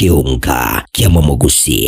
Ekeonga ki'Amomogusi.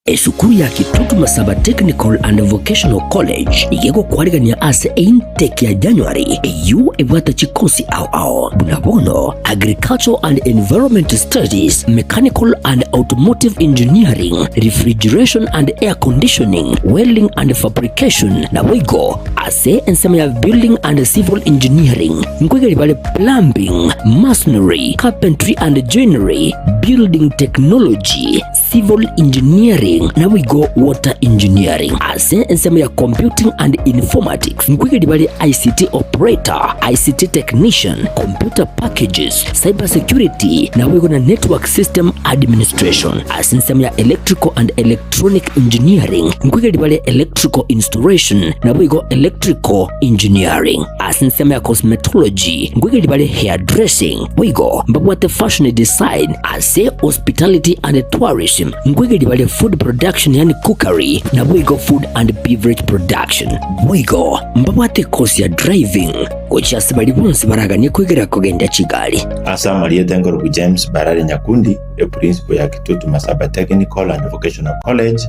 Esukuru ya Kitutu Masaba Technical and Vocational College nigo egokwarigania ase eintake ya January eyio ebwate chikosi ao ao buna bono Agricultural and Environment Studies, Mechanical and Automotive Engineering, Refrigeration and Air Conditioning, Welding and Fabrication naboigo ase ensemo ya Building and Civil Engineering nkoigeria bare Plumbing, Masonry, Carpentry and Joinery, Building Technology, Civil Engineering naboigo Water Engineering. Ase ensemo ya Computing and Informatics nkoigeria bare ICT Operator, ICT Technician, Computer Packages, Cyber Security naboigo na Network System Administration. Ase ensemo ya Electrical and Electronic Engineering nkoigeria bare Electrical Installation naboigo Electrical Engineering. Ase ensemo ya Cosmetology nkoigeria bare Hairdressing boigo mbabwate Fashion Design Ase Hospitality and Tourism nkoigeria bare Food Production yaani Cookery naboigo Food and Beverage Production. Boigo mbabwate ekosi ya Driving gochia ase baria bonsi baraganie koigera kogendia chigari. Ase amarieta enkorokwa James Barare Nyakundi, eprinciple ya Kitutu Masaba Technical and Vocational College,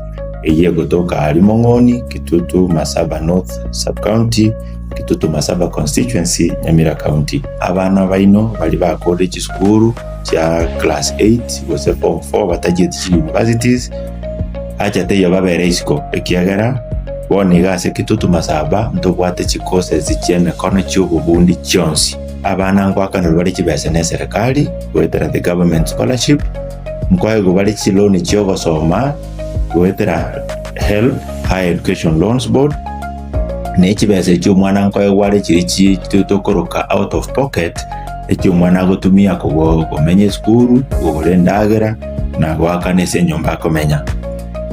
eyio egotoka aaria Mong'oni, Kitutu Masaba North Sub-County, Kitutu Masaba Constituency, Nyamira County. Abana baino baria bakorire chisukuru chia class 8 gose form 4 batachieti chi universities, acha teiyo babere isiko ekiagera bono iga ase Kitutu Masaba ntobwate chi courses chia emekono chia obobundi chionsi. Abana ngoakanerwa bare chibesa na eserekari goetera the government scholarship, nkoegwa bare chiloan chia ogosoma goetera HELB, Higher Education Loans Board, na echibesa echio omwana nkoegwa are chiria chi tokoroka out of pocket, eki omwana agotumia komenya esukuru, kogora endagera, na goakana ase enyomba akomenya.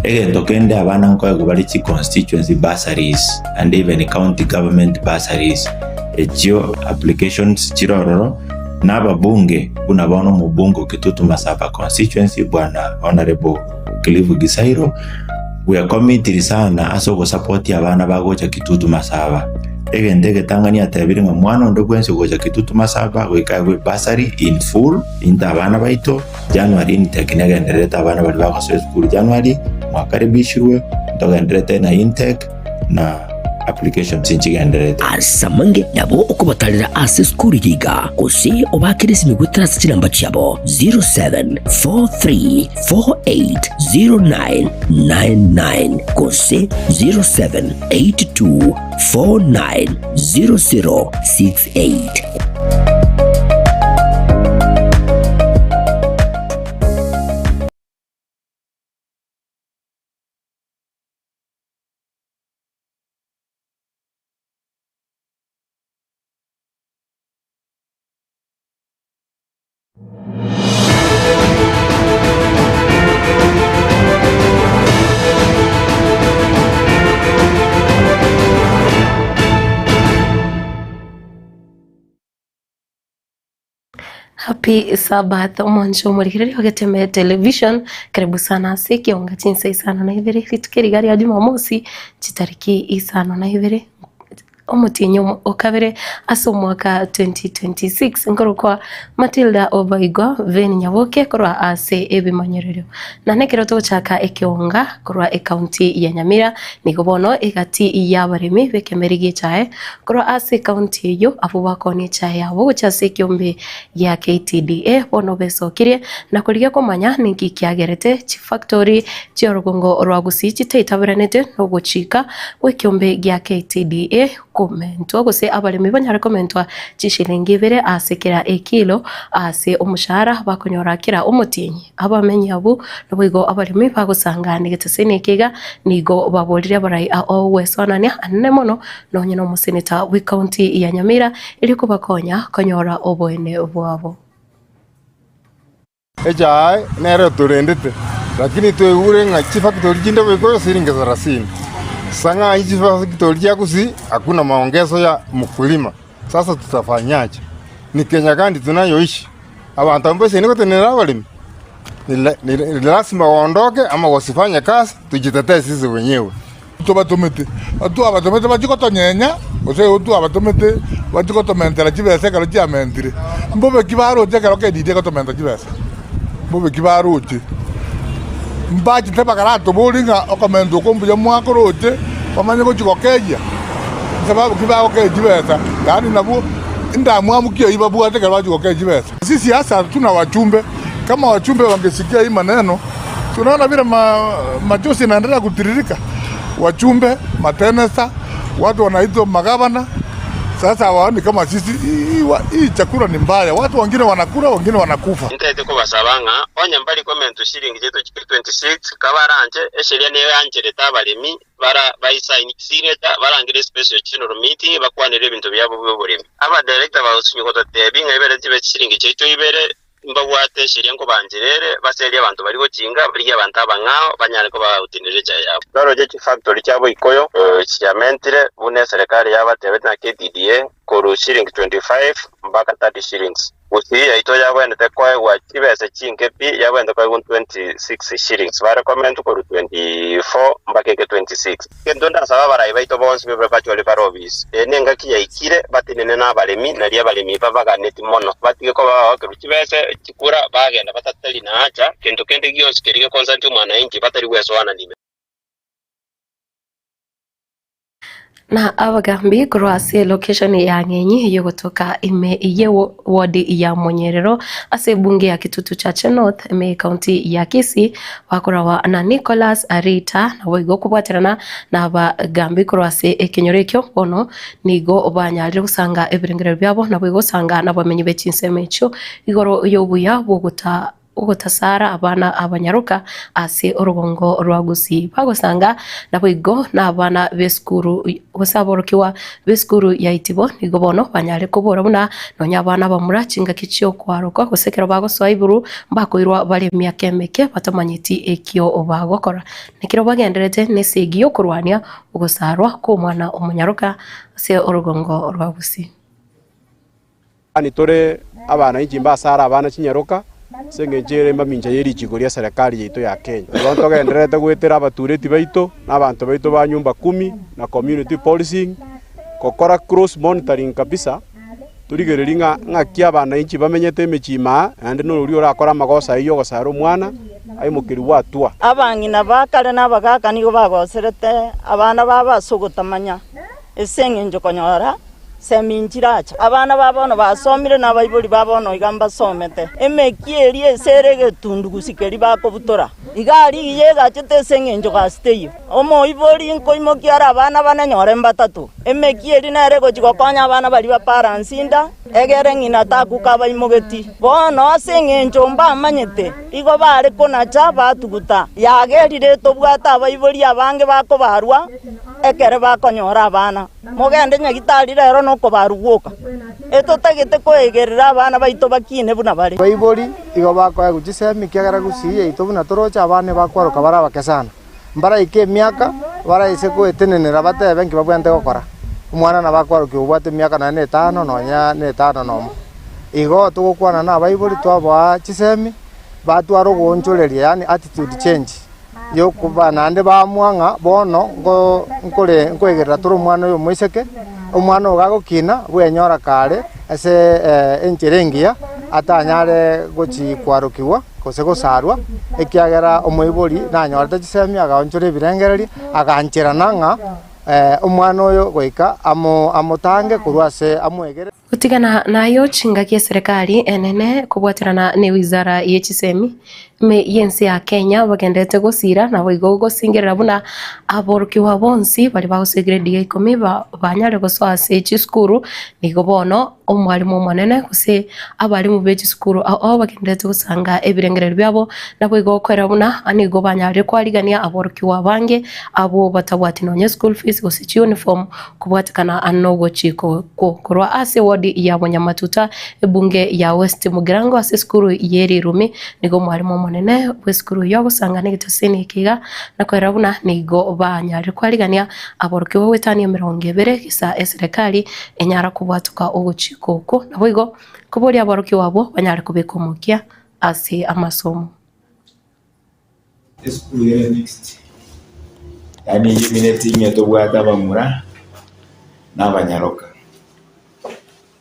Egento kende abana nkoegwa bare chi constituency bursaries and even county government bursaries, echio applications chire ororo, na ababunge buna bono omobunge o Kitutu Masaba constituency bwana Honourable Cliff Gisairo, bwekomitiri sana ase ogosapotia abana bagocha Kitutu Masaba. Egento egetang'ani atebire ng'a mwana onde bwensi ogocha Kitutu Masaba goika aegwe bursary in full into abana baito, January intake negendererete abana baria bagosoa esukuru January, mwakaribishirwe, ntogendererete na intake na applications nchigendererete. Ase amange nabo okobatarera ase esukuru eye iga, gose obaakere esimi goetera ase chinamba chiabo 0743 480999 gose 0782 490068. Happy Sabbath omwancho omorigereria ogeteme television karibu sana ase ekionga chinsa isano na ibere rituko eriga ria jumamosi chitariki isano na ibere Omotienyi o kabere ase omwaka 2026 nkorokwa Matilda Obaigwa Veni Nyaboke korwa ase ebimanyererio. Na nekero togochaka ekeonga korwa ecounty ya Nyamira nigo bono egati y'abaremi b'ekemeri gi'echae korwa ase ecounty eyio abwo bakoonia echae yabo gochia ase ekiombe gia KTDA bono besokirie na korigia komanya ninki kiagerete chifactori chi'orogongo rwa Gusii chitaitaberanete nogochika gw'ekiombe gia KTDA komentwa gose abaremi banyare komentwa chishilingi ibere ase kera ekilo ase omoshahara bakonyora kera omotienyi. Abamenyi abwo naboigo abaremi bagosanga negeteseni eke iga nigo baborire abarai ogwesoanania anene mono nonye nomoseneta bw'ecounty ya Nyamira erio kobakonya konyora oboene bwabo. Echae nero etorendete, lakini tweigure ng'a chifactori chinde boigo siringi sarasini. Sasa ng'a chifactori chia Gusii hakuna maongezo ya mkulima, sasa tutafanyaje? Ni Kenya gani tunayoishi? Abanto abwo mbaisane gotenenera abaremi? Ni la- ni ni lazima waondoke ama wasifanye kazi, tujitetee sisi wenyewe. Tobatomete, twabatomete bachie gotonyenya, gose igo twabatomete bachie gotomentera chibesa ekero chiamentire. Mbobe ki baroche ekero KDD egotomenta chibesa? Mbobe ki baroche? Mbachete bakaratoborie ng'a okomenta oko mbuya mwakoroche, bamanye gochia gokeyia? Sababu ki bagokeyia chibesa? Yaani nabwo endamwamu ki eyio babwate ekero bachia gokeyia chibesa? Sisi hasa hatuna wachumbe, kama wachumbe wangesikia hii maneno, si unaona vile ma, machozi inaendelea kutiririka. Wachumbe, matenesa, watu wanaitwa magavana, sasa hawaoni kama sisi hii, hii chakula ni mbaya. Watu wengine wanakula, wengine wanakufa. Ntaete kobasaba ng'a onye mbari komentwa eshiringi chiaito chike 26, kabaranche, esheria niyo yancherete abaremi bara baisaini chisignature, barangere special general meeting bakwanere ebinto biabo bi'oboremi. Abadirector bagosinywa gototebia ng'a ibere chibe chisiringi chiaito ibere, mbabwate esheria nkobanchera ere, baserie abanto baria gochinga, barigie abanto abang'ao banyare kobagotineria echae yabo. Twaroche chifactory chia Boikoyo chiamentire buna eserekari yabatebete na KTDA korwa shilingi 25 mpaka 30 shillings. Gusii yaito yabwenerete koegwa chibesa chinke pi, yabwenerete koegwa 26 shillings, bare komentwa korwa 24 mpaka eke 26. Egento ndasaba abarai baito bonsi bebe bachore bare obisi, eye nengaki yaikire batenene nabaremi, nario abaremi babaganeti mono, batige koba bagokerwa chibesa chikura, bagenda batatari na hacha, kento kende gionsi keria gekonsantia omwananchi batari gwesoanania ime. Na abagambi korwa ase location ya Ng'enyi yogotoka ime ye ward ya Monyerero ase ebunge ya Kitutu Chache North ime ekaunti ya Kisii bakorawa na Nicholas Arita naboigo kobwaterana na abagambi korwa ase ekenyoro ekio bono nigo banyarire gosanga ebirengererio biabo naboigo gosanga nabamenyi be chinsemo echio igoro yobuya bwogota ogotasara abana abanyaroka ase orogongo rwa Gusii. Bagosanga naboigo nabana b'esukuru gose aborokigwa b'esukuru ya Itibo nigo bono banyare kobora buna nonya abana abamura chingaki chi'okwarokwa gose ekero bagosoa iburu mbakoirwa bare emiaka emeke batamanyeti ekio bagokora. Nekero bagenderete nesegi y'okorwania ogosarwa kw'omwana omonyaroka ase orogongo rwa Gusii. Yaani tore abananchi mbasare abana chinyaroka ase engencho ere mamincha ye richiko ria serikali yaito ya Kenya. Igo ntogendererete goetera abatureti baito na abanto baito ba nyumba kumi na community policing gokora close monitoring kabisa torigererie ng'a ng'aki abananchi bamenyete emechie ime aa naende norori orakore amagoso ayio yogosara omwana aimokerigwe atua. Abang'ina ba kare na abagaaka nigo bagoserete abana babo ase ogotamanya, ase engencho konyora Semi nchiracha. Abana ba bono basomire na abaibori ba bono iga mbasomete. Emekia eria ase ere egetundugusi keria bakobutora. Iga aria iga egachete ase engencho gasi teiyo. Omoibori nkoimokia are abana bane nyore mbatato. Emekia eria nere egochia gokonya abana baria baparanse inda, egere ng'ina takuka abaimogeti. Bono ase engencho mbamanyete, igo bare konacha batuguta. Yagerire tobwate abaibori abange bakobarwa ekere bakonyora abana. Mogende nyagitari rero nokobarwa gwoka, etotagete koegerera abana baito bakine buna bare. Abaibori igo bakoegwa chisemi ekiagera gusii yaito buna toroche abana ebakwaroka bare abake sana. Mbaraike emiaka baraise goetenenera batebe nki babwenerete gokora. Omwana nabo akwarokia obwate emiaka nonya na etano nonya na etano nomo. Igo togokwana na abaibori twaboa chisemi, batwara ogoonchoreria yaani attitude change. Yokoba naende baamua ng'a bono nko nkore nkoegerera tore omwana oyo omoiseke, omwana oyo gagokina bwenyora kare ase enchera engiya, atanyare gochi kwarokigwa gose gosarwa, ekiagera omoibori nanyorete chisemi agaonchora ebirengererio, agancherana ng'a omwana oyo goika amo amotange korwa ase amoegere. Gotigana nayio chingaki eserekari enene kobwaterana ne wizara ye chisemi ime y'ense ya Kenya bagenderete gosira naboigo gosingerera buna aborokigwa bonsi baria bagosoa egrade ya ikomi banyare gosoa ase chisukuru nigo bono omwalimu omonene gose abalimu be chisukuru ao bagenderete gosanga ebirengererio biabo naboigo gokorera buna nigo banyarire kwarigania aborokigwa abange abwo batabwati nonya eschool fees gose chiuniform Kobwatekana nogochiko okwo korwa ase ewodi ya Bonyamatuta, ebunge ya West Mugirango ase esukuru ye Rirumi, nigo omwalimu omonene bw'esukuru eyio agosanga negetosini eke iga na koerera buna nigo banyarire kwarigania aborokigwa goetania emerongo ebere gesa eserekari enyara kobwatoka ogochiko okwo naboigo koboria aborokigwa abwo banyare kobeka omokia ase amasomo. Esukuru ere mixed. Yaani eyio emineti ng'a tobwate abamura na abanyaroka.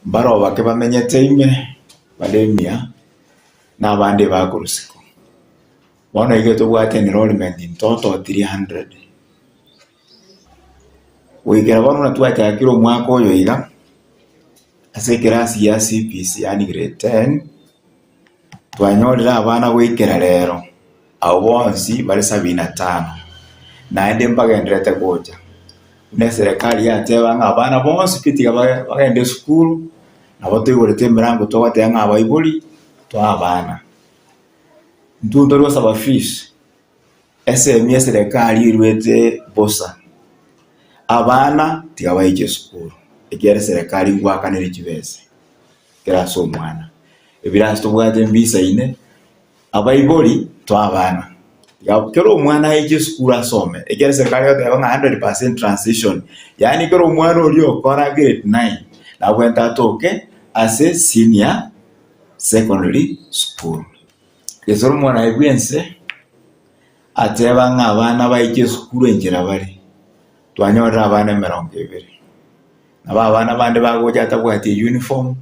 Mbaro bake bamenyete ime, bare emiya, na abande bakorwa isiko. Bono iga tobwate enrollment in total 300. Goikera bono buna twachakire omwaka oyo iga, ase ekerasi gia CBC yaani grade ten, twanyorire abana goikera rero, abwo bonsi bare sabini na tano, naende mbagendererete gocha. Buna eserekari yateba ng'a abana bonsi pi tiga bagende esukuru, nabo toigorete emerango togoteba ng'a abaibori toe abana. Intwe ntori gosaba fees. Esemi y'eserekari erwete bosa, abana tiga baiche esukuru, ekiagera eserekari ngoakanere chibesa ekero ase omwana. Ebirasi tobwate mbisaine, abaibori toe abana. Tiga kera omwana aiche esukuru asome, ekiagera eserekari egoteba ng'a 100% transition, yaani kera omwana oria okora grade nine, nabwenerete atoke ase senior secondary school. Gesora omorai bw'ense ateba ng'a abana baike esukuru enchera bare, twanyorire abana emerongo ebere. Nabo abana bande bagocha atabwati euniform,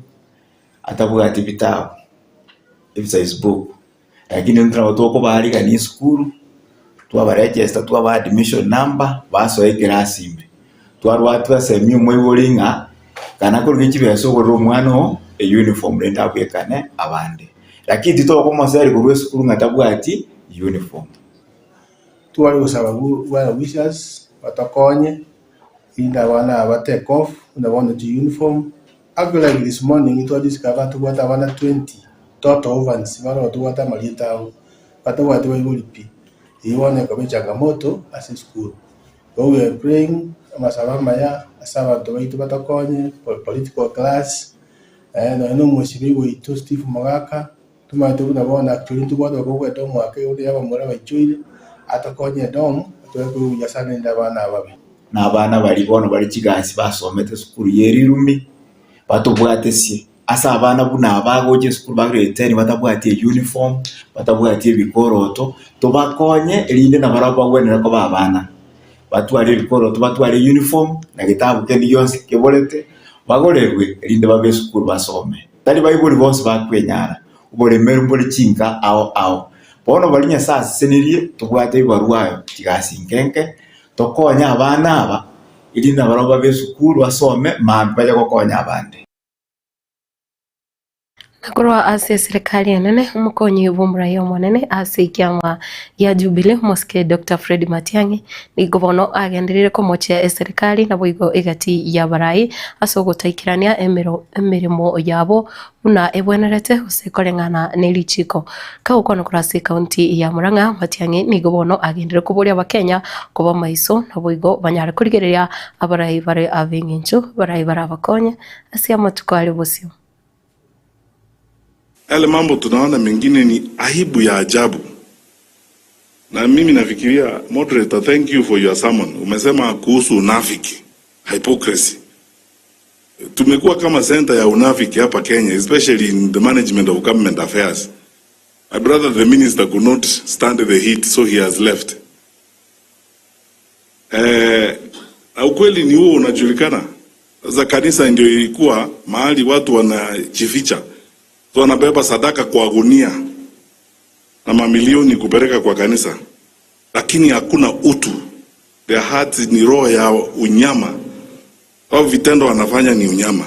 atabwati ebitabu, exercise book, lakini intwe nabo tokobaarigania esukuru, twabaregister twabaa admission number, basoa ekerasi ime. Twarwa twasemia omoibori ng'a kana korigia chibesa ogorere omwana oo euniform rende abwekane abande. Lakini titokomoseri korwa esukuru ng'a tabwati uniform. Tware gosaba well wishers batokonye erinde abana aba ba take off buna bono chi uniform. Actually like this morning twa discover tobwate abana 20 total orphans baroo tobwate amarieta abo batabwati baibori pi. Eyio bono ekoba echangamoto ase esukuru. Igo we are praying amasabo amaya ase abanto baito batokonye, political class. Nonya na omosibei oito Steve Mogaka, tomanyete buna bono actually ntobwate okobwata omwaka igoro ya abamura baichoire, atokonye edomu, atoe koigwa buya sana rende abana ababe. Na abana baria bono bare chigasi basomete esukuru ye rirumi, batobwatesie ase abana buna aba bagocha esukuru ba grade ten batabwati euniform, batabwati ebikoroto, tobakonye erinde nabarabwo bagwenerete koba abana. Batware ebikoroto, batware euniform, na getabu kende gionsi keborete, bagorerwe erinde babe esukuru basome. Tari baibori bonsi bakwenyara, oboremeru mbore chinka ao ao. Bono baria Nyasae asesenirie, tobwate ebibarua ayo chigasi inke inke, tokonye abana aba, erinde nabarabwo babe esukuru basome, mambia bache gokonya abande. Na korwa ase eserekari enene, omokonyi bw'omorai omonene ase ekiama gia Jubilee, omosike Doctor Fred Matiang'i, nigo bono agenderire komochia eserekari naboigo egati y'abarai ase ogotaikerania emero emeremo yabo buna ebwenerete gose koreng'ana ne richiko. Kagokwana korwa ase ekaunti ya Murang'a, Matiang'i nigo bono agenderire koboria abakenya koba maiso naboigo banyare korigereria abarai bare ab'eng'encho barai barabakonye ase amatuko are bosio. Yale mambo tunaona mengine ni aibu ya ajabu. Na mimi nafikiria moderator, thank you for your sermon. Umesema kuhusu unafiki, hypocrisy. Tumekuwa kama center ya unafiki hapa Kenya, especially in the management of government affairs. My brother the minister could not stand the heat so he has left. Eh, na ukweli ni huo unajulikana. Sasa kanisa ndio ilikuwa mahali watu wanajificha, so wanabeba sadaka kwa gunia na mamilioni kupeleka kwa kanisa, lakini hakuna utu. Their hearts ni roho ya unyama, au vitendo wanafanya ni unyama.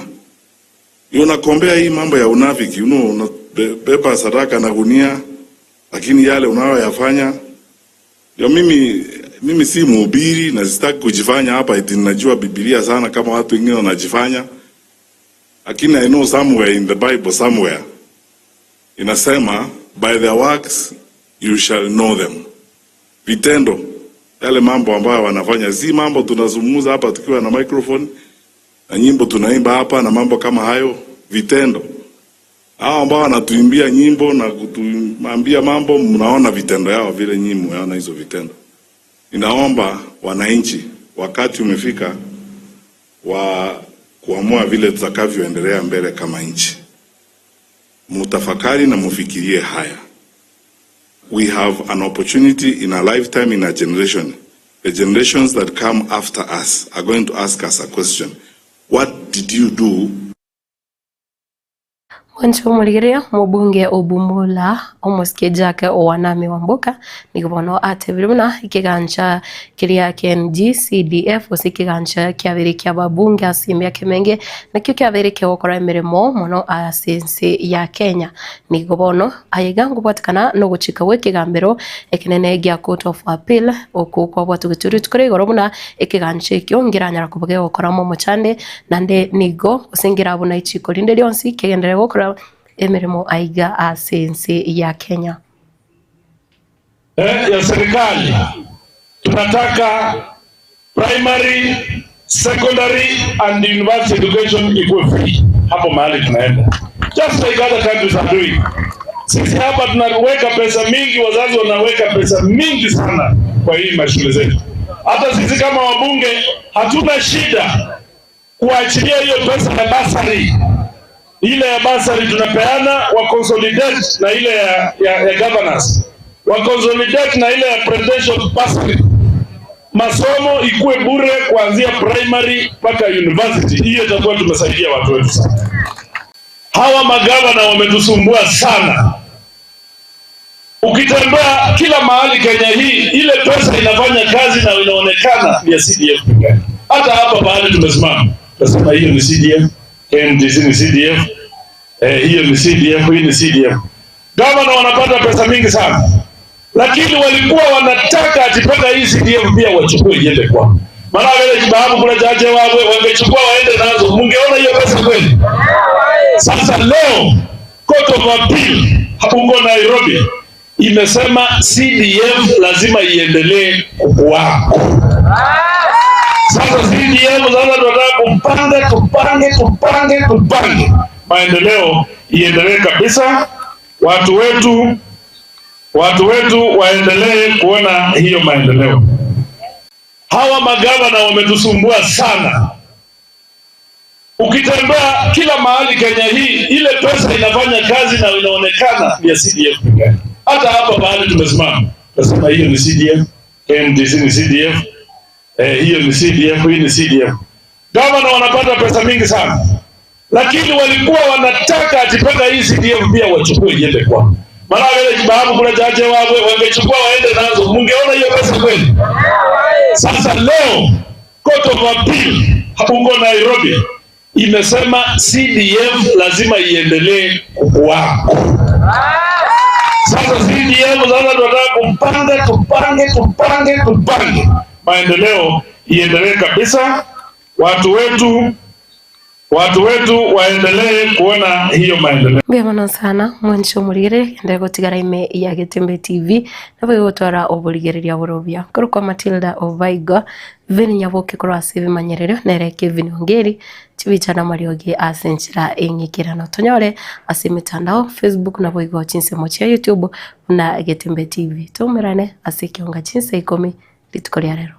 Unakombea hii mambo ya unafiki, you know, unabeba sadaka na gunia, lakini yale unayoyafanya ndio mimi mimi si mhubiri na sitaki kujifanya hapa eti ninajua Biblia sana kama watu wengine wanajifanya, lakini I know somewhere in the Bible somewhere inasema by their works you shall know them. Vitendo, yale mambo ambayo wanafanya, si mambo tunazungumza hapa tukiwa na microphone na nyimbo tunaimba hapa na mambo kama hayo, vitendo. Hao ambao wanatuimbia nyimbo na kutuambia mambo, mnaona vitendo yao vile nyinyi mmeona hizo vitendo. Ninaomba wananchi, wakati umefika wa kuamua vile tutakavyoendelea mbele kama nchi. Mutafakari na mufikirie haya. We have an opportunity in a lifetime, in a generation. The generations that come after us are going to ask us a question, What did you do? Mwanche omorigereria omobunge o Bumula omosike Jack Owanami Wamboka nigo bono atebire buna ekegancha keria KNG-CDF gose ekegancha kiabeire ki'ababunge ase emiaka emenge nakio kiabeire kegokora emeremo mono ase ense ya Kenya. Nigo bono aye iga nkobwatekana nogochika gw'ekegambero ekenene gia Court of Appeal okwo kwabwatwe gochia rituko ria igoro buna ekegancha ekio nkeranyara koba kegokoramo omochande Naende nigo gose nkera buna ichiko rinde rionsi kegenderere gokora emeremo aiga ase ense ya Kenya. Ya serikali tunataka primary, secondary and university education ikuwe free hapo mahali tunaenda just like other countries are doing. Sisi hapa tunaweka pesa mingi, wazazi wanaweka pesa mingi sana kwa hii mashule zetu. Hata sisi kama wabunge hatuna shida kuachilia hiyo pesa ya basari, ile ya basari tunapeana wa consolidate na ile ya, ya, ya governors wa consolidate na ile ya presidential bursary masomo ikuwe bure kuanzia primary mpaka university. Hiyo itakuwa tumesaidia watu wetu sana. Hawa magavana wametusumbua sana. Ukitembea kila mahali Kenya hii, ile pesa inafanya kazi na inaonekana ni ya CDF peke yake. Hata hapa mahali tumesimama, tunasema hiyo ni CDF, KMTC ni CDF, eh, hiyo ni CDF, hii ni CDF. Gavana wanapata pesa mingi sana, lakini walikuwa wanataka ati mpaka hii CDF pia wachukue iende kwao. Maana vile babu kula chache wawe wangechukua waende nazo, mungeona hiyo pesa kweli? Sasa leo Court of Appeal huko Nairobi imesema CDF lazima iendelee kukuwako. Sasa CDF sasa tunataka kupange tupange tupange tupange maendeleo iendelee kabisa, watu wetu watu wetu waendelee kuona hiyo maendeleo. Hawa magavana wametusumbua sana. Ukitembea kila mahali Kenya hii, ile pesa inafanya kazi na inaonekana ni ya CDF peke yake. Hata hapa mahali tumesimama, tunasema hiyo ni CDF, KMTC ni CDF, eh, hiyo ni CDF, hii ni CDF. Gavana wanapata pesa mingi sana, lakini walikuwa wanataka ati mpaka hii CDF pia wachukue iende kwao. Maana vile babu kula chache wawe wangechukua waende nazo, mungeona hiyo pesa kweli? Sasa leo Court of Appeal huko Nairobi imesema CDF lazima iendelee kukuwako. Sasa CDF sasa tunataka kupanga tupange tupange tupange maendeleo iendelee kabisa, watu wetu watu wetu waendelee kuona hiyo maendeleo. Mbuya mono sana mwanche omorigere endelee gotigara ime ya Getembe TV nabo egotwara oborigereria bore obuya. Nkorokwa Matilda Obaigo, Veni Nyaboke korwa ase ebimanyererio nere Kevin Ongeri chibicha na amariogi ase enchera eng'ikerano. Tonyore ase emetandao Facebook naboigo chinsemo chia YouTube buna Getembe TV. Toumerane ase ekionga chinsa ikomi rituko ria rero.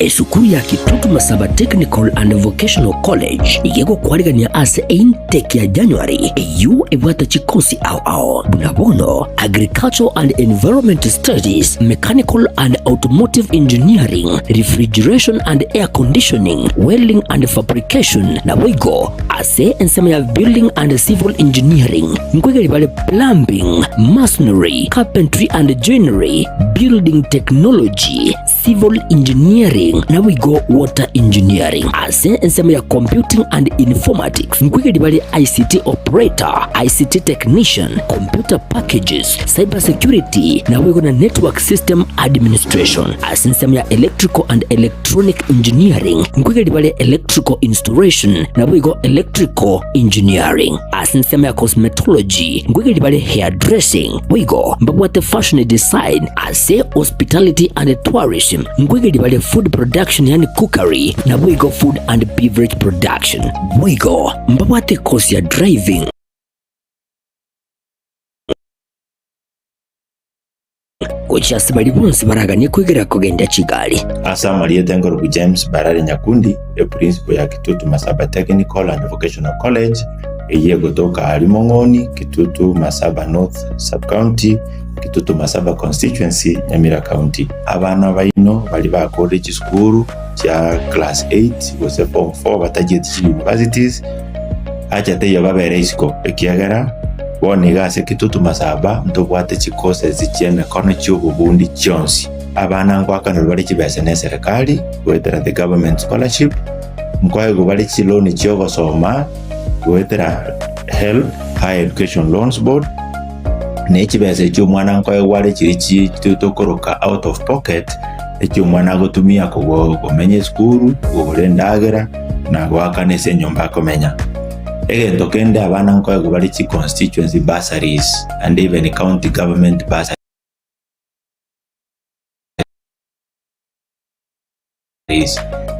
Esukuru ya Kitutu Masaba Technical and Vocational College iga egokwarigania ase eintake ya January eyio ebwate chikosi ao ao buna bono Agricultural and Environment Studies, Mechanical and Automotive Engineering, Refrigeration and Air Conditioning, Welding and Fabrication naboigo ase ensemo ya Building and Civil Engineering nkoigeri bare Plumbing, Masonry, Carpentry and Joinery, Building Technology, Civil Engineering. Engineering naboigo Water Engineering. Ase ensemo ya Computing and Informatics nkoigeria bare ICT Operator, ICT Technician, Computer Packages, Cyber Security naboigo na Network System Administration. Ase ensemo ya Electrical and Electronic Engineering nkoigeria bare Electrical Installation naboigo Electrical Engineering. Ase ensemo ya Cosmetology nkoigeria bare Hairdressing boigo mbabwate Fashion Design. Ase Hospitality and Tourism nkoigeria bare Food Production yaani Cookery naboigo Food and Beverage Production. Boigo mbabwate ekosi ya Driving. Gochia ase baria bonsi baraganie koigera kogendia chigari. Ase amarieta enkorokwa James Barare Nyakundi, eprinciple ya Kitutu Masaba Technical and Vocational College, eyio egotoka aria Mong'oni, Kitutu Masaba North Sub-County, Kitutu Masaba Constituency, Nyamira County. Abana baino baria bakorire chisukuru chia class 8 gose form 4 batachieti chi universities, acha teiyo babere isiko ekiagera bono iga ase Kitutu Masaba ntobwate chi courses chi'emekono chi'obobundi chionsi. Abana ngoakanerwa bare chibesa n'eserekari goetera the government scholarship, nkoegwa bare chiloan chi'ogosoma goetera HELB, Higher Education Loans Board, ne chibesa echio omwana nkoegwa are chiria chi tokoroka out of pocket, echio omwana agotumia kogo komenya esukuru, kogora endagera, na goakana ase enyomba akomenya. Egento kende abana nkoegwa bare chi constituency bursaries and even county government bursaries.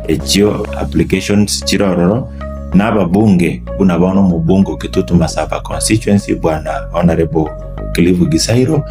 Echio applications chire ororo na ababunge buna bono omobunge o Kitutu Masaba constituency bwana Honourable Cliff Gisairo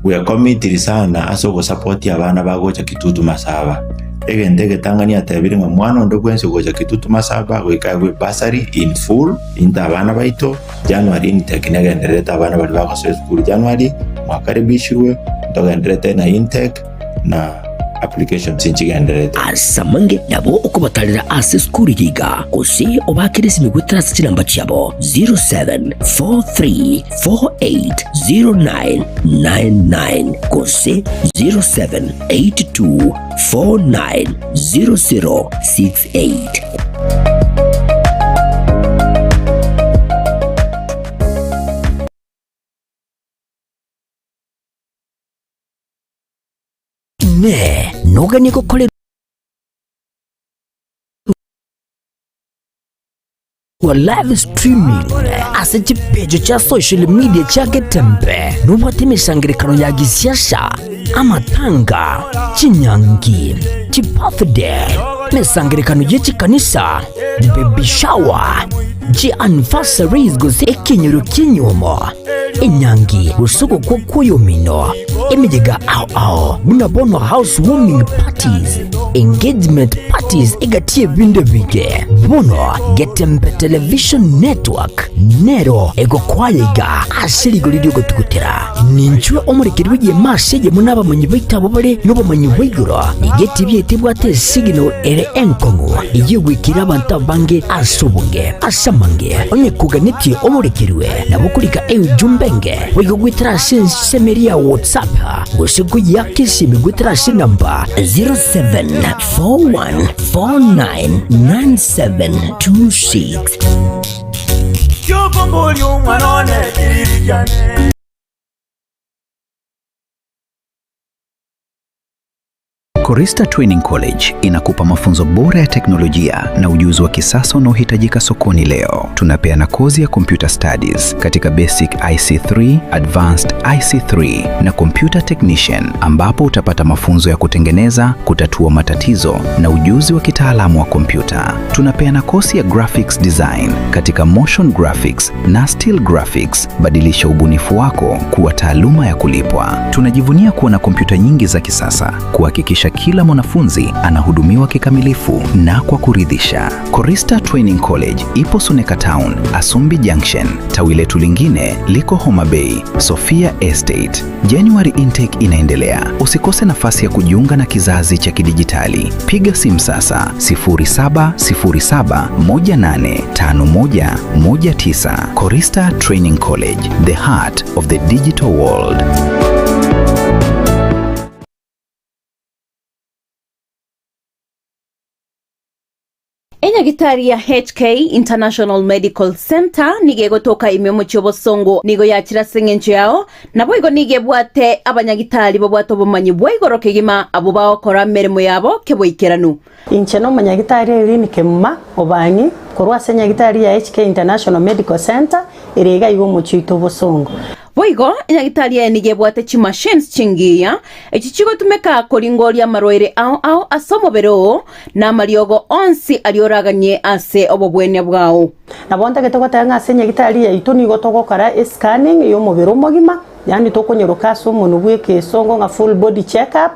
bwekomitiri sana ase ogosapotia abana bagocha Kitutu Masaba. Egento egetang'ani atebire ng'a mwana onde bwensi ogocha Kitutu Masaba goika aegwe bursary in full into abana baito January intake negendererete abana baria bagosoa esukuru January mwakaribishirwe ntogendererete na intake na applications nchigendererete. Ase amange nabo okobatarera ase esukuru eye iga, gose obaakere esimi goetera ase chinamba chiabo 0743480999 gose 0782490068. Inee! Noganie gokorerwa live streaming ase chipeji chia social media chia Getembe? Nobwate emesangerekano ya gisiasa, amatanga, chinyangi, chibirthday, emesangerekano ye chikanisa, baby shower, chianniversaries gose ekenyoro ki'enyiomo? Enyangi gose ogokwa kw'oyomino, emeyega ao ao buna bono house warming parties, engagement parties egati y'ebinto ebinge. Bono Getembe Television Network nero egokwaya iga ase rigori ri'ogotugutera. Ninchwe omorekeri bw'egeema ase eyemo n'abamanyi baito abwo bare nobomanyi bwa igoro. Nigo etibi yaito ebwate esignal ere enkong'u eyio egwekire abanto abange ase obonge. Ase amange, onye koganetie omorekerwe, nabo korika eujumbe enge boigo goetera ase ensemo eria ya WhatsApp gose koyiaka esimi goetera ase enamba 0741499726. Korista Training College inakupa mafunzo bora ya teknolojia na ujuzi wa kisasa unaohitajika sokoni leo. Tunapeana kozi ya Computer Studies katika Basic IC3, Advanced IC3 na Computer Technician ambapo utapata mafunzo ya kutengeneza, kutatua matatizo na ujuzi wa kitaalamu wa kompyuta. Tunapeana kozi ya Graphics Design katika Motion Graphics na Still Graphics. Badilisha ubunifu wako kuwa taaluma ya kulipwa. Tunajivunia kuwa na kompyuta nyingi za kisasa kuhakikisha kila mwanafunzi anahudumiwa kikamilifu na kwa kuridhisha. Korista Training College ipo Suneka Town, Asumbi Junction. Tawi letu lingine liko Homa Bay, Sofia Estate. January intake inaendelea. Usikose nafasi ya kujiunga na kizazi cha kidijitali. Piga simu sasa 0707185119. Korista Training College, the heart of the digital world. Enyagitari ya HK International Medical Centre nigo egotoka ime omochie obosongo nigo yachire ase eng'encho yao, naboigo nigo ebwate abanyagitari babwate obomanyi bwa igoro kegima abwo bagokora emeremo yabo keboikeranu. Inche nomonyagitari Eileen Kemuma Obang'i korwa ase enyagitari ya HK International Medical Centre ere iga iga omochie oito obosongo. Boigo, enyagitari eye nigo ebwate chimachines chingiya, echi chigotumeka koringoria amarwaire ao ao ase omobere oo, na amariogo onsi aria oraganie ase obobwenia bwao. Nabo ntagete goteba ng'a ase enyagitari yaito nigo togokora escanning y'omobere omogima, yaani tokonyeroka ase omonwe bw'ekesongo ng'a full body check up,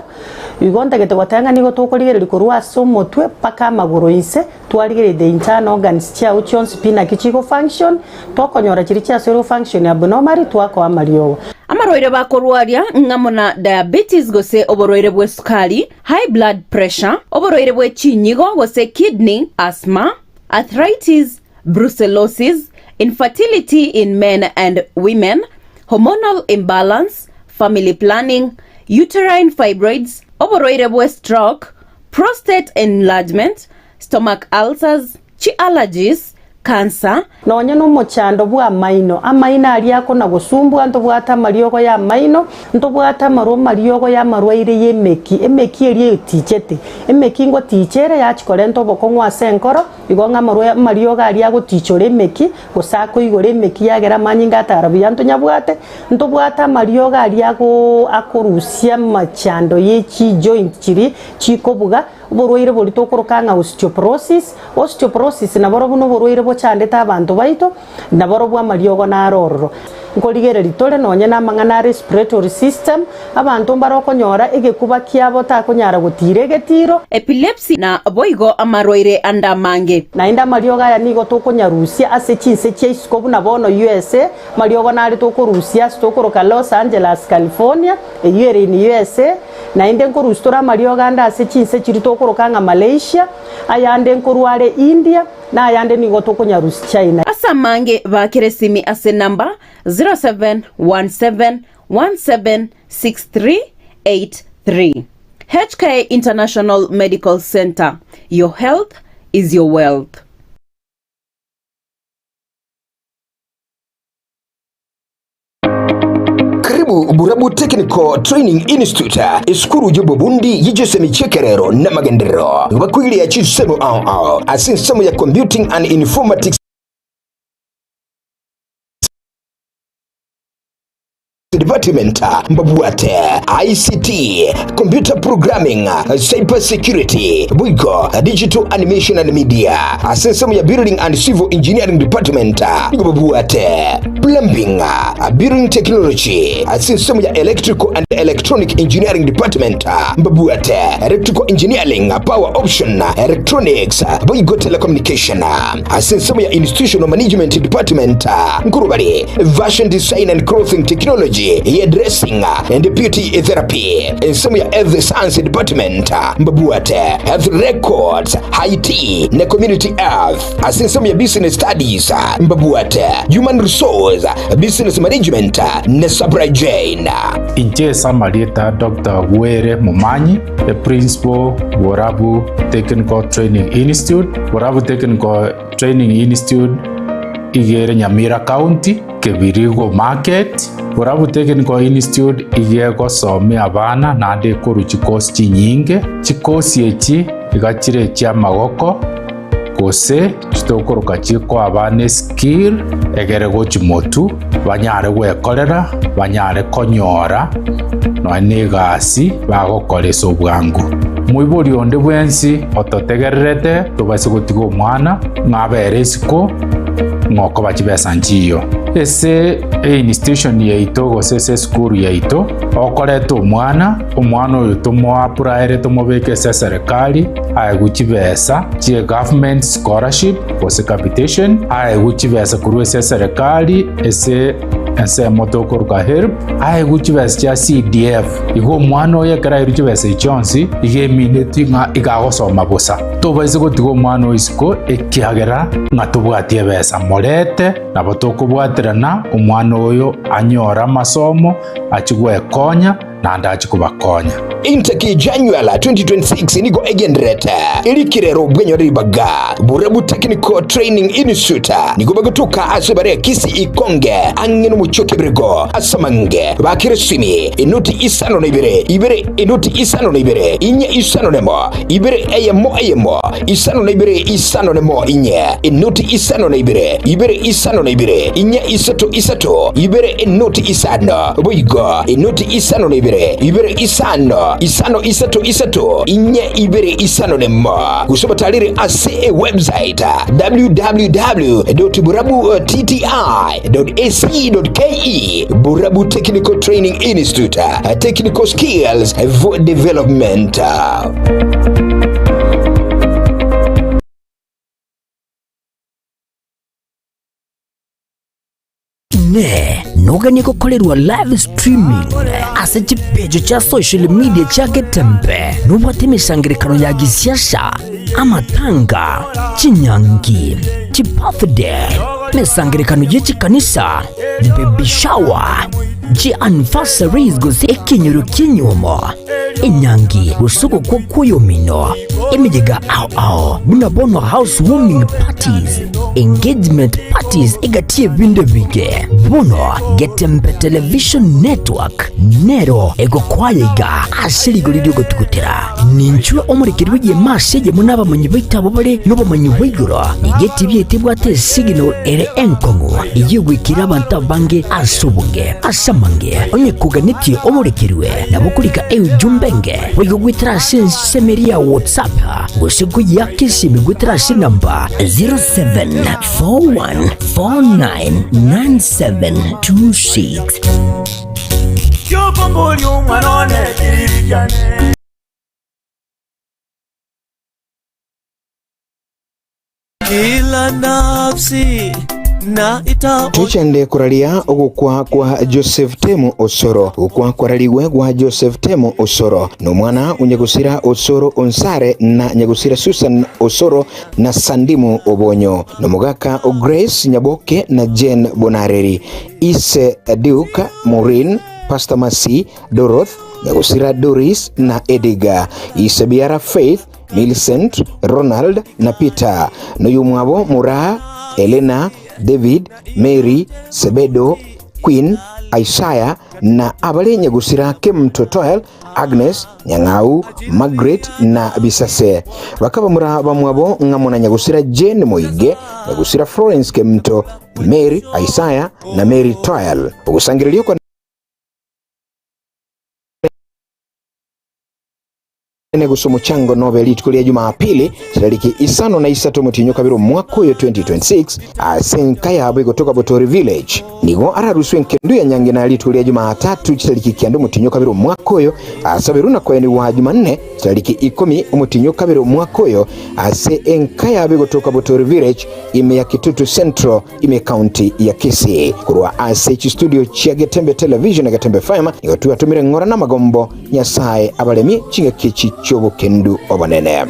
igo ntagete goteba ng'a nigo tokorigereria korwa ase omotwe mpaka amagoro inse, Twarigereria the internal organs chiao chionsi pi naki chigo function, tokonyora chiria chiasoire go function abnormally twakoa amariogo. Amarwaire bakorwaria ng'amo na diabetes gose oborwaire bw'esukari, high blood pressure, oborwaire bwe chinyigo gose kidney, asthma, arthritis, brucellosis, infertility in men and women, hormonal imbalance, family planning, uterine fibroids, oborwaire bwe stroke, prostate enlargement, stomach ulcers, chi allergies, cancer, Nonya nomochando bw'amaino, amaino aria akona-gosumbwa, ntobwate amariogo y'amaino, ntobwate amarwa amariogo y'amarwaire y'emeki, emeki eria etichete, emeki ngoticha ere yachia korenta obokong'u ase enkoro, igo ng'a amarwa amariogo aria agotichora emeki, gose akoigora emeki yagera amanyinga atara buya ntonyabwate, ntobwate amariogo aria agoo akorusia amachando ye chijoint chiria chikobuga, oborwaire boria tokoroka ng'a osteoporosis, osteoporosis naborobwo noborwaire bochandete abanto baito, naborobwo amariogo naro ororo. Nkorigereria tore nonye namang'ana a respiratory system, abanto mbare okonyora egekuba kiabo takonyara gotiira egetiro. Epilepsy na boigo amarwaire ande amange. Naende amariogo aya nigo tokonyarusia ase chinse chia isiko buna bono USA, amariogo nare tokorusia ase tokoroka Los Angeles, California, eyio ere in USA, Naende nkorusia tore amariogo ande ase chinse chiria tokoroka ng'a Malaysia, ayande nkorwa are India, na ayande nigo tokonyarusia China. Ase amange baakere esimi ase enamba 0717176383. HK International Medical Centre, your health is your wealth. Karibu Burabu Technical Training Institute, esukuru y'obobundi y'echisemi chi'ekerero n'amagenderero. Nigo bakoiria chisemo ao ao ase ensemo ya Computing and Informatics Department, mbabwate ICT, Computer Programming, Cyber Security, boigo Digital Animation and Media. Ase ensemo ya Building and Civil Engineering Department nigo babwate Plumbing, Building Technology. Ase ensemo ya Electrical and Electronic Engineering Department mbabwate Electrical Engineering, Power Option, Electronics, boigo Telecommunication. Ase ensemo ya Institutional Management Department nkorwa bare Fashion Design and Clothing Technology, Hairdressing and Beauty Therapy. Ensemo ya Health Science Department mbabwate Health Records, IT na Community Health. Ase ensemo ya Business Studies mbabwate Human Resource, Business Management na Supply Chain. Inche ase amarieta Doctor Were Momanyi, the Principal, Borabu Technical Training Institute. Borabu Technical Training Institute iga ere Nyamira County, Kebirigo Market. Borabu Technical Institute iga egosomia abana naende ekorwa chikosi chinyinge. Chikosi echi iga chire echiamagoko gose chitokoroka chikoa abana eskill egere gochi motu banyare gwekorera, banyare konyora nonya na egasi bagokora ase obwango. Moibori onde bwensi ototegererete tobase gotiga omwana ng'a abere isiko ng'a okoba chibesa nchiyo. Ase einstitution yaito gose ase esukuru yaito, okoreta omwana, omwana oyo tomoapplyere tomobeke ase eserekari aegwe chibesa chie government scholarship gose capitation, aegwe chibesa korwa ase eserekari ase ensemo tokoruka HELB, aegwe chibesa chia CDF. Igo omwana oyo ekero airwe chibesa echi chionsi, iga emineti ng'a iga agosoma bosa. Tobaisa gotiga omwana oyo isiko ekiagera ng'a tobwati ebesa. Morete, nabo tokobwaterana omwana oyo anyore amasomo, achie gwekonya. naende achie kobakonya. Intake January 2026 nigo egendererete erikire bwenyore ribaga. Borabu Technical Training Institute nigo bagotoka ase bare Kisii Ikonge ang'e nomochie o Kebirigo ase amange bakire esimi enoti isano na ibere ibere enoti isano na ibere inye isano nemo ibere eyemo eyemo isano na ibere isano nemo inye enoti isano na ibere ibere isano na ibere inye isato isato ibere enoti isano boigo enoti isano na ibere ibere isano isano isato isato inye ibere isano nemo gose obatarere ase ewebsite www.burabuttti.ac.ke Burabu Technical Training Institute Technical Skills for Development. Inee! Noganie gokorerwa live streaming ase chipeji chia social media chia Getembe? Nobwate emesangerekano ya gisiasa, amatanga, chinyangi, chibirthday, emesangerekano ye chikanisa, baby shower, chi anniversaries gose ekenyoro ki'enyuomo, enyangi gose ogokwa kw'oyomino, emeyega ao ao buna bono house warming parties, engagement parties egati y'ebinto ebinge. Bono Getembe Television Network nero egokwaya iga ase rigori ri'ogotugutera. Ninchwe omorekeri bw'egeema ase eyemo n'abamanyi baito abwo bare nobomanyi bwa igoro. Nigo etibi yaito ebwate esignal ere enkong'u eyio egoikera abanto abange ase obonge. Ase amange, onye koganetie omorekerwe, nabo okorika eujumbe enge boigo goetera ase ensemo eria ya WhatsApp gose koyeaka esimi goetera ase enamba 0741499726. Kila nafsi na ita Tochande koraria ogokwa kwa Joseph Temu Osoro. Gokwa kwararigwe gwa Joseph Temu Osoro nomwana o Nyagusira Osoro Onsare na Nyagusira Susan Osoro na Sandimu Obonyo, nomogaka o Grace Nyaboke na Jane Bonareri. Ise Duke, Maureen, Pastor Mercy, Doroth, Nyagusira Doris na Ediga. Ise biara Faith, Millicent, Ronald na Peter. Noyomwabo Moraa, Elena, David, Mary, Sebedo, Queen, Isaiah na abare Nyagusira Kemto Toel, Agnes, Nyang'au, Margaret na Bisase. Bakabamura bamwabo ng'amo na Nyagusira Jane Moige, Nyagusira Florence Kemto, Mary, Isaiah na Mary Toel. Ogosangereria okwo gose omochango nobe rituko ria Jumapili chitariki isano na isato omotienyi o kabere omwaka oyo 2026 ase enka yabo egotoka Botori Village. Nigo araruswe enkendu ya Nyangena rituko ria Jumatatu chitariki kianda omotienyi o kabere omwaka oyo asaberwe na koenigwa Jumanne chitariki ikomi omotienyi o kabere omwaka oyo ase enka yabo egotoka Botori Village ime ya Kitutu Central ime County ya Kisii. Korwa ase chistudio chia Getembe Television na Getembe FM nigo twatomire ng'ora na amagombo Nyasae abaremie chingaki echi chi'obokendu obonene.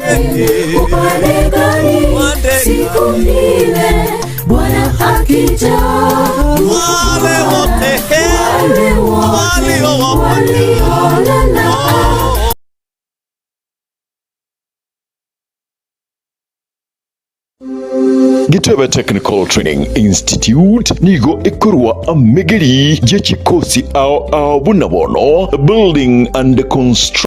Gitebe Technical Training Institute nigo ekorwa amegeri ye chikosi ao ao buna bono Building and Construction.